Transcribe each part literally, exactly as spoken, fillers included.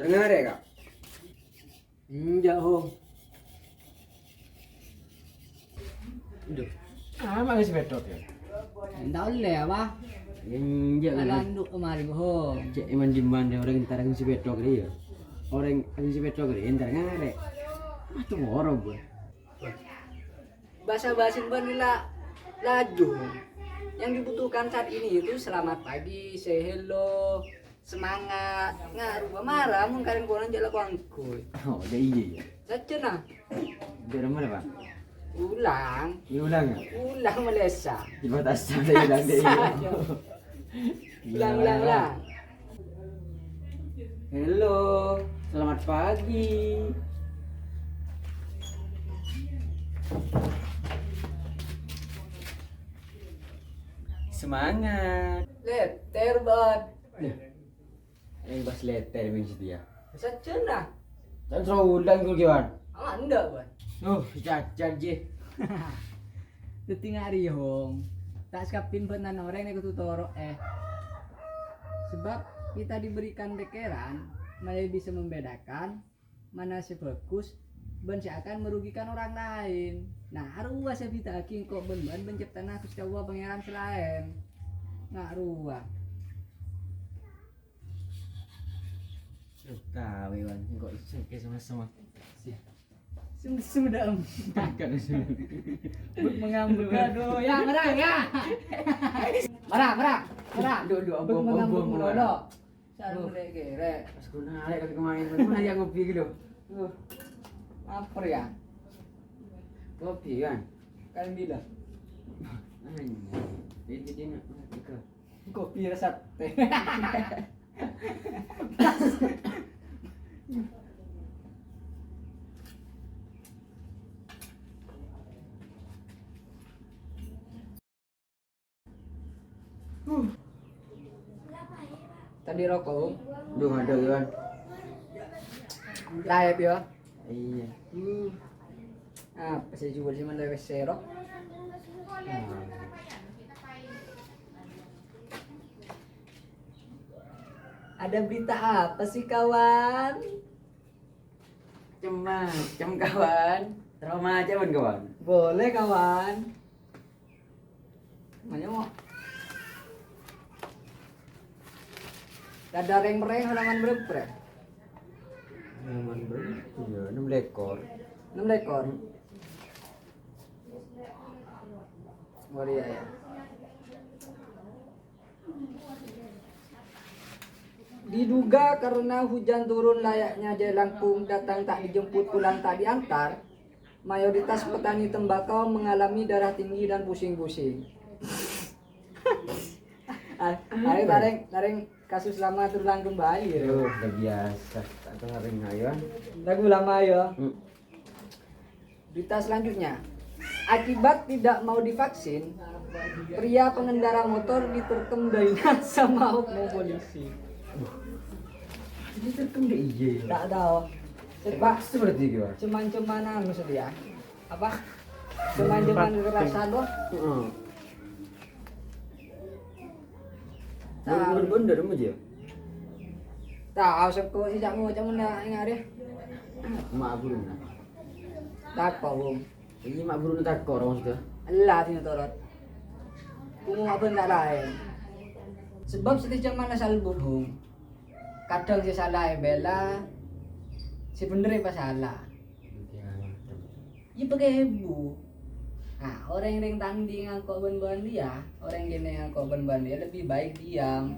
Dengar ya, Kak? Enjâ', Hong. Aduh. Ah, ma' sè pètto', ya? Enjâ' ollè, apa? Enjâ', kan? Landu' kemari, Hong. Cè' èman-jemman dâ' orèng entar sè pètto' kèya, ya. Orèng sè pètto' kèya, entar ngarè'. Aduh, moro, Bu. Basa-basin bân la-, laju. Yang dibutuhkan saat ini itu selamat pagi, say hello, semangat. Nga' rowa mara mon karèng konan jâ' la ko-angkoy. Oh, dâ' iyâ, ya. Sajjhâna. Dâ' remma, Pak? Ulang. Iyâ, ulang, ya? Ulang malèsa. Di batas ada ulang, dâ' iyâ. Ulang, ulang, ulang. Halo, selamat pagi. Semangat. Lètèr, Bot. Loh, yang pas lètèr, Min Setia. Sajjhâna. Kan soro ulang, Gul, Kiwan. Ah, enggak, Bot. Loh, jajan, Ji. Dhâddhi nga' rèya, Hong. Ta' sakabin bân orèng nè kodhu toro', eh. Sebab kita diberikan pikiran, malè bisa membedakan mana sè bhâghus bân sè akan merugikan orang lain. Nah, arowa sè abhidhâ'aghi engko' bân bâ'na bân ceptana Ghustè Allah Pangèran sè laèn. Nga' rowa. Loh, tahu, Iwan. Engko' isengke sama-sama. Sung-, sudah, Om. Kagak, sudah. Bek mengambek. Aduh, ya, mara, ya. Mara, mara, mara. Duh, duh, Bek ampun, mengambek ampun, mulu, ampun. Sareng Oh. Lek kere. Pas gue narik kaki kemarin, gue narik ngopi gitu. Duh. Lapar ya? Ngopi, kan? Kan bila? Anjay. Jadi, jadi nak, nak, nak. Kopi rasa teh. Tadi roko', Om. Duh, ada, Iwan. Live, ya? Iya. Hmm. Apa sih juga sih, mana wes serok? Nah. Ada berita apa sih, kawan? Macem-macem, kawan. Terus macem, kawan. Boleh, kawan. Ayo, mau. Ada reng-reng, halaman berapa? Halaman berapa? Iya, enam lekor. Enam lekor? Hmm. Oh, iya, ya. Diduga karena hujan turun layaknya jelangkung, datang tak dijemput, pulang tak diantar, mayoritas petani tembakau mengalami darah tinggi dan pusing-pusing. Ah, ayo, tareng, tareng kasus lama terulang kembali, ya. Yo, udah biasa. Tak tahu hari ini, ayo. Lagu lama, ya. Hmm. Berita selanjutnya, akibat tidak mau divaksin, pria pengendara motor diterkam dayanya sama oknum polisi. Jadi terkam deh, iya, ya. Tak tahu. Sebab Terpaksa berarti, gitu, Pak? Cuman-cuman anu saja. Apa? Cuman-cuman Tempat kekerasan, loh. Heeh. Nah. Bener-bener, Mas, ya? Tahu, sengko sih, cak mau, cak mau, nak, ingat deh. Mak guru, nah. Tako, Bung. Iya, mak guru, tako, orang sudah. Elah, sini torot. Kamu apa enggak lain? Sebab setiap mana salbut, Bung. Kadang sè sala èbhâlâ, sè bhender èpasala. Iyâ, pakai ebu. Nah, orèng-orèng tanding ngangko' bân-bân dia, orèng kènè ngangko' bân-bân dia lebih baik diam.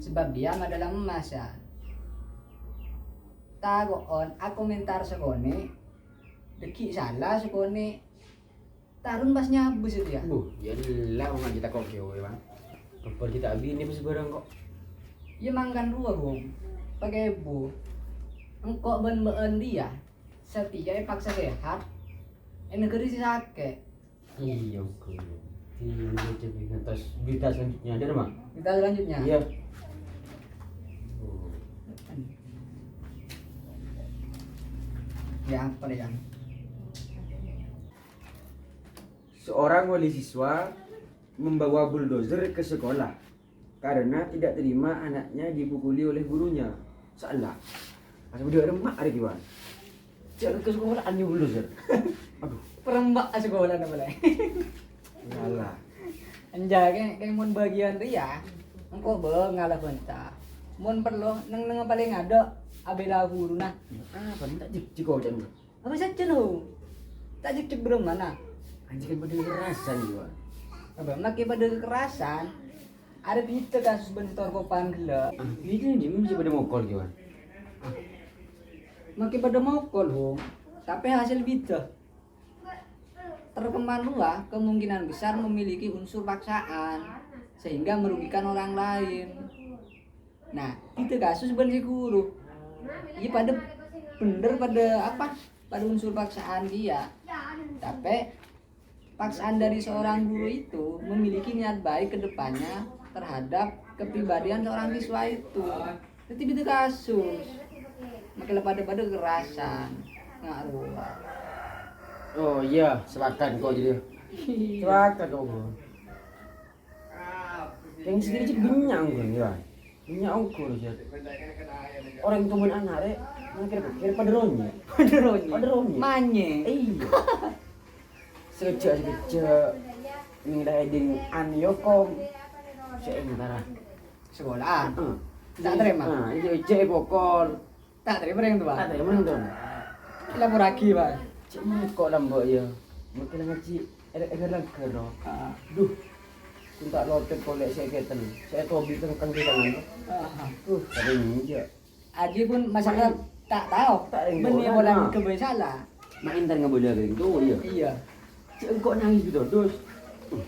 Sebab diam adalah emas, ya. Tako'on, akomentar sakonè', dâgghi' sala sakonè'. Tarun pas nyabus itu ya? Buh, ya lah, Bang, aja tako' kèya, Bang. Kebal kita abini pas barang kok. Ya mangkan rowa, Bung. Pakai bu. Engko' bân-bân dia. Setia paksa sehat. Eh, negeri si sakit. Iya, oke. Iya, iya, iya, iya. Terus berita selanjutnya ada, Bang? Berita selanjutnya? Iya. Oh. Ya, apa ya? Seorang wali siswa membawa bulldozer ke sekolah karena tidak terima anaknya dipukuli oleh gurunya. Salah. Pas bâdâ remma arè ghi, Wan. Jhâ' ka sekolah anyo bulu, Sir. Aduh. Perembak sekolah napa, Lè? Yalah. Enjâ', kè, kè mon bâgiyân rèya, engko' bâ ngala bânta. Mon parlo, neng-neng palèng adâ', abhilâ ghuruna. Apa, ta' jek-jek oca'na? Apa sajân, Ho? Ta' jek-jek bârâmma, na? Anjing kan padâ kekerasan, Wan. Apa, makè padâ kekerasan? Arè bhidhâ kasus bân sè torkopan ghellâ'. Ah, bhidhâ nèng, mè' sè padâ mokol, Wan. Ah. Makè padâ mokol, Ho. Tapè hasil bhidhâ. Terkemar rowa kemungkinan besar memiliki unsur paksaan, sehingga merugikan orang lain. Nah, bhidhâ kasus bân sè ghuru. Iyâ padâ bhendher, padâ apa? Padâ unsur paksaan kèya. Tapè, paksaan dari seorang guru itu memiliki niat baik ke depannya terhadap kepribadian seorang siswa itu. Dhâddhi bhidhâ kasus. Makè la padâ-padâ kekerasan. Nga' rowa. Oh iyâ, sepakat kok jadi. Sepakat kok. Yang segini cek bânnya' ongghu, ya. Bânnya' ongghu, ya. Orang tua bân ana', rè, mikir-mikir padâ ronyè. Padâ ronyè. Padâ ronyè. Manyè. Iyâ. Sakejjhâ'-sakejjhâ', neng la èdingngaghi Yokom. Sè entara. Sekolah. Heeh. Tak terima. Nah, iyâ, jhâ' èpokol. Ta' tarèma rèng towa. Ta' tarèma rèng towa. Laporraghi, Pak. Cè' mongko la, Mbok, ya. Mungkin ngajhi è-, è-, langghâr, no. Ah. Duh. Kun ta' locot polè sè keten. Sè tobi tengkeng di tangan, no. Ah. Duh, kadang injak. Agi pun masalah tak tahu. Tak rèng towa, bânnè polana, nah, kebay salah. Mak entar ngabâlâ ka rèng towa, ya? Iya. Cè' engko' nangis gitu, Dus.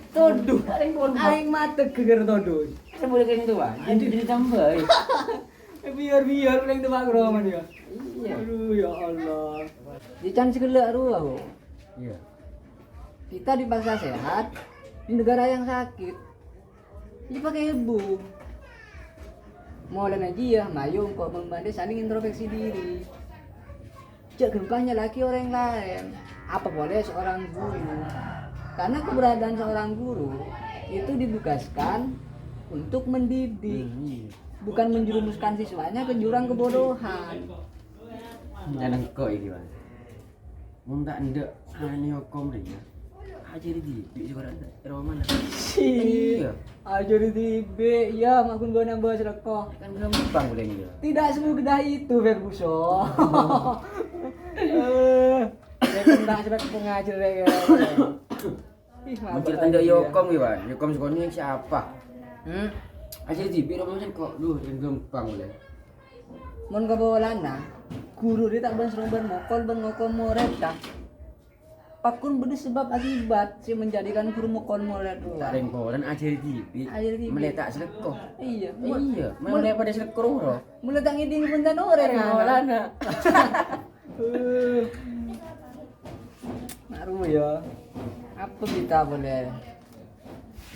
Todu. Tak rèng towa. Aèng matè ghâgghâr todu. Sè boleh ka rèng towa. Aduh. Jadi tambah, ya. Biar-biar paling tebak roman ya. Iya. Aduh, ya Allah. Di can segala rowa, ho. Iya. Kita dipaksa sehat di negara yang sakit. Dipakai ilmu. Mulai ngaji ya, mayu engko' membanding saling introspeksi diri. Jhâ' ghâmpang nyala'aghi orèng laèn, apa polè seorang guru. Karena keberadaan seorang guru itu ditugaskan untuk mendidik, hmm, iya, bukan menjerumuskan siswanya ke jurang kebodohan. Dan engko' iki, Bang. Mon ta' endâ' anè Yokom rèya. Ajhâri dhibi' sè korang roman. Iya. Ajhâri dhibi', ya, mak ghun bâ'na bahas rèko. Kan ghâmpang, Bang, ya. Tidak semudah itu, Ferguson. Eh, saya kan tak sudah pengajar ya. Ih, mon ta' endâ' Yokom, ya, Wan. Yokom sekolah ini siapa? Hmm? Ajhâri dhibi' roman kok. Duh, kan ghâmpang, Bang. Mon ka polana, guru rè ta' bân-sèrong bân mokol bân ngokom morèd, ta'? Pagghun bâdâ sebab akibat sè menjadikan guru mokol morèd rowa. Ta' rèng polana ajhâri dhibi'. Ajhâri dhibi'. Mèlè ta' salèko. Iya. Iya, mèlè padâ salèko rowa. Mula ta' ngèdhing bhunten orèng, ta' rèng polana. Eh. Mak rowa ya. Apa kita boleh?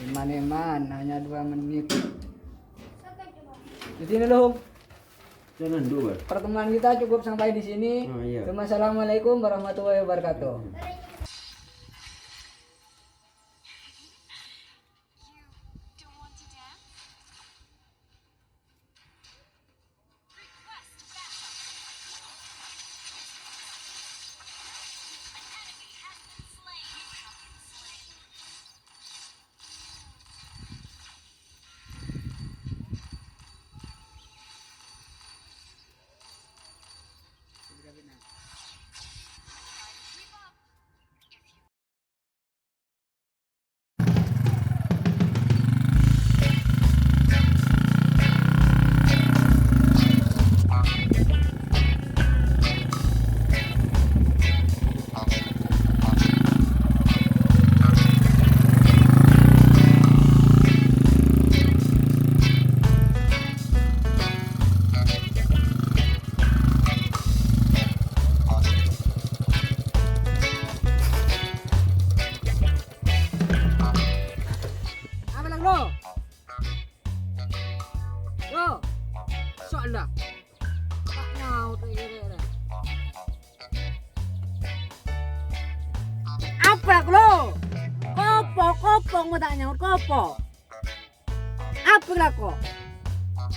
Eman-eman, hanya dua menit. Jadi ini loh. Jangan dulu, Bang. Pertemuan kita cukup sampai di sini. Oh, iya. Wassalamualaikum warahmatullahi wabarakatuh. Apa lang lo? Lo. Sok lah. Ta' nyaot rè, rè, rè. Apa, Bro? Kopo, kopo, engko' ta' nyaot, kopo? Apa, Bro?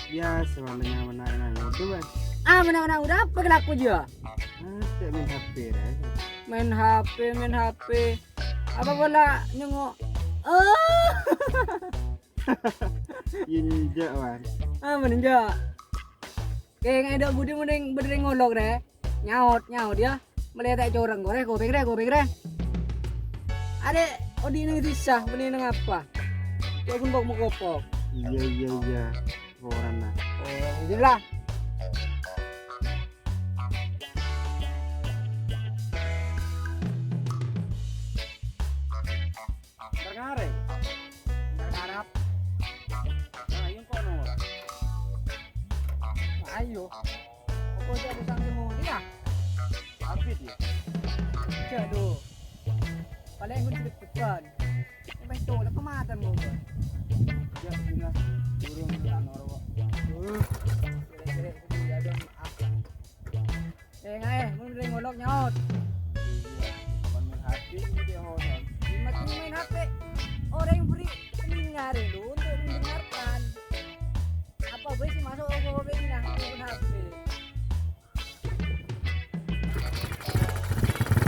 Biasa, Bang, dengan benar-benar itu, Bang. Ah, mena-mena, udah apa kelaku dia? Ada main H P, Ren. Main H P, main H P. Apa pula nyengok? Oh. Iya, enjak, Wan. Ah, menenjak. Keng ada budi mending berdiri ngolok, Re. Nyaut, nyaut ya. Melihat tak corang, Re, kuping, Re, kuping, Re. Ada odi nang sisa, mending nang apa? Dia pun bok mokopok. Iya, iya, iya. Koran, nah. Oh, itulah. Ntar ngarep. Ntar ngarep. Nah, ayo, kok, no? Ayo. Apa aja aku sambil mau ini, ya? Habis, ya? Enggak, do. Paling aku di depan. Sampai tolak kematan, kok. Ya, gila. Burung, tak norok. Uh. Kira-kira itu tidak ada maaf. Eh, ngae, mun rèng ngolok nyaot. Iya, kon main H P gitu ya, Hon. Makin main H P, orang yang beri telinga dulu untuk mendengarkan. Apa gue sih masuk ke H P ini, nah, main H P.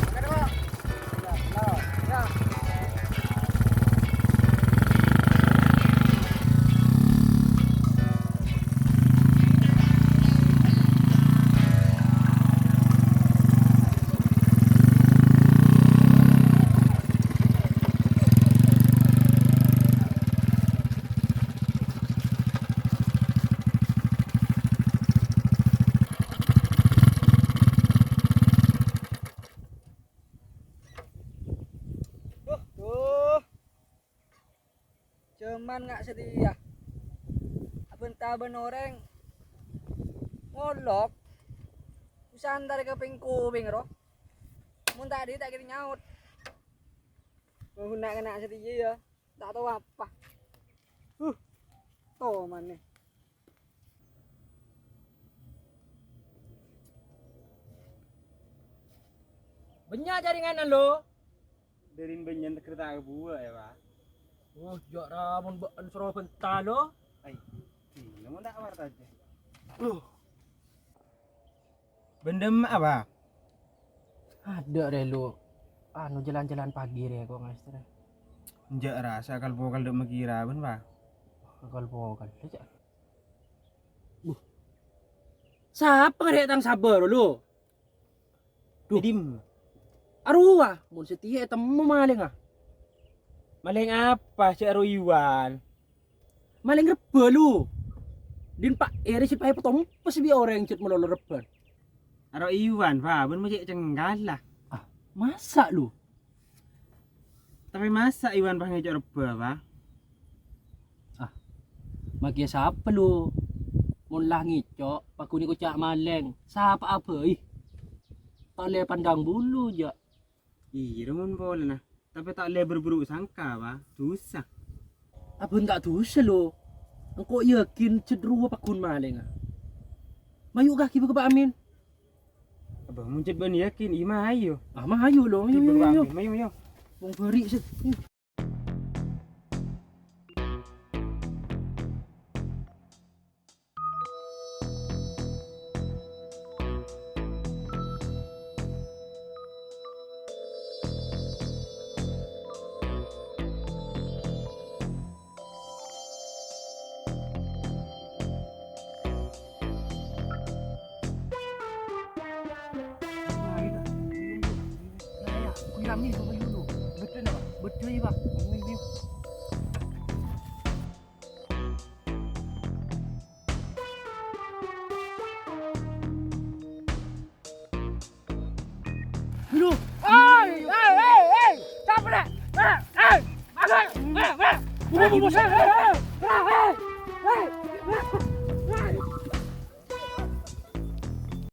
Oke, dong. Ya, ya, ya. Duh, duh. Jaman nga' satèya. Abân-tabân orèng ngolok, bisa antar ka pèng-kopèng, ro. Mon ta' dhi' ta' kèra nyaot. Mon nga' kènè' satèya, ya. Ta' tao apa. Huh. Tomanè. Bânnya' jaringanna, lo. Dâri bânnya' tegghâr ta' kabuwâ, ya, Pak. Oh, jâ' ra mon bâ'na soro bânta, lo. Ai, ini mon ta' warta aja. Loh. Bâ'na dimma'a, Pak? Adâ' rè, lo. Anu, jalan-jalan pagi rè, kok, Mas, rè. Enjâ' rasa kal-bokal dâ' makèra, bân, Pak. Kal-bokal, cè'. Buh. Sapa ngarè' tang sabâr, lo? Duh. Dimma? Arowa, mon satèya ètemmo malèngnga. Malèng apa, cè' aro Iwan? Malèng rebbhâ, lo. Dhin pa' èrè sè paè patompes bi' orèng jhât malolo rebbhân. Aro Iwan, Pak, bân ma' cè' cengkala. Ah, masa', lo? Tapè masa' Iwan pas ngèco' rebbhâ, Pak? Ah, makè sapa, lo? Mon la ngèco', paghun èkoca' malèng. Sapa abâi? Ta' ollè pandang bulu, jâ'. Iyâ, mon polana. Tapè ta' ollè buru-buru sangka, Pak. Dusa. Abâ' ta' dusa, lo. Engko' yakin jhât rowa paghun malèngnga. Mayu' ka ghibâ ka Pak Amin. Abâ', mon jhât bâ'na yakin, iyâ mayu. Ah, mayu, lo. Mayu, mayu, mayu. Mayu, mayu. Wong bâri' sè. Aduh. Hei, hei, hei, hei. Sapa, Dek? Hei, hei. Masuk. Hei, hei. Buka, buka, buka. Hei, hei, hei.